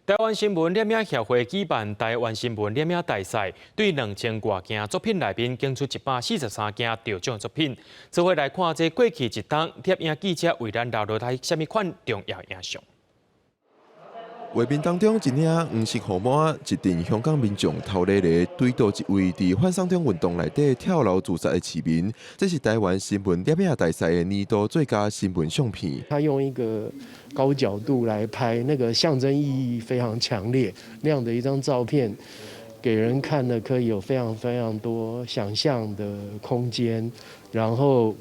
台灣新聞攝影協會舉辦台灣新聞攝影大賽，對2000外件作品內面揀出143件得獎作品。做伙來看這過去一冬攝影記者為咱留落來啥物款重要影像。畫面當中，一領黃色雨帽，一陣香港民眾頭咧咧對著一位佇反送中運動內底跳樓自殺的市民。這是台灣新聞攝影大賽的年度最佳新聞相片。他用一個高角度來拍，那個象徵意義非常強烈，那樣的一張照片，給人看了可以有非常非常多想象的空間，然後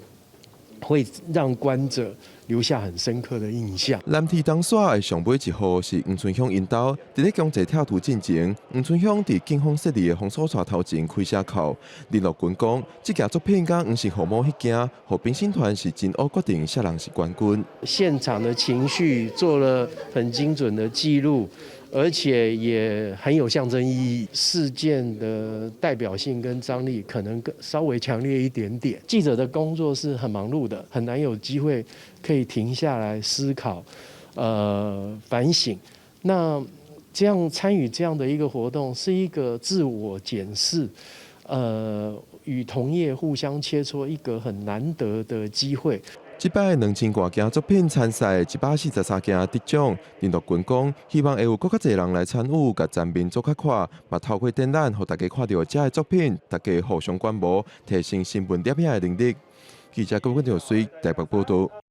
會讓觀者留下很深刻的印象。藍天東山的上尾一號是黃春香𪜶兜，佇咧強制拆除進前，黃春香佇警方設立的封鎖帶頭前開聲哭。林樂群講，這件作品佮黃色雨帽彼件，予評審團是真烏決定啥人是冠軍。現場的情緒做了很精準的記錄，而且也很有象徵意義。事件的代表性跟張力可能更稍微強烈一點點。記者的工作是很忙碌的，很難有機會可以停下來思考、反省。那這樣參與這樣的一個活動，是一個自我檢視，與同業互相切磋一個很難得的機會。這擺2000外件作品參賽，143件得獎。林樂群講，希望會有閣較濟人來參與，共層面做較闊，嘛透過展覽，予大家看著遮的作品，大家互相觀摩，提升新聞攝影的能力。記者郭冠條水台北報道。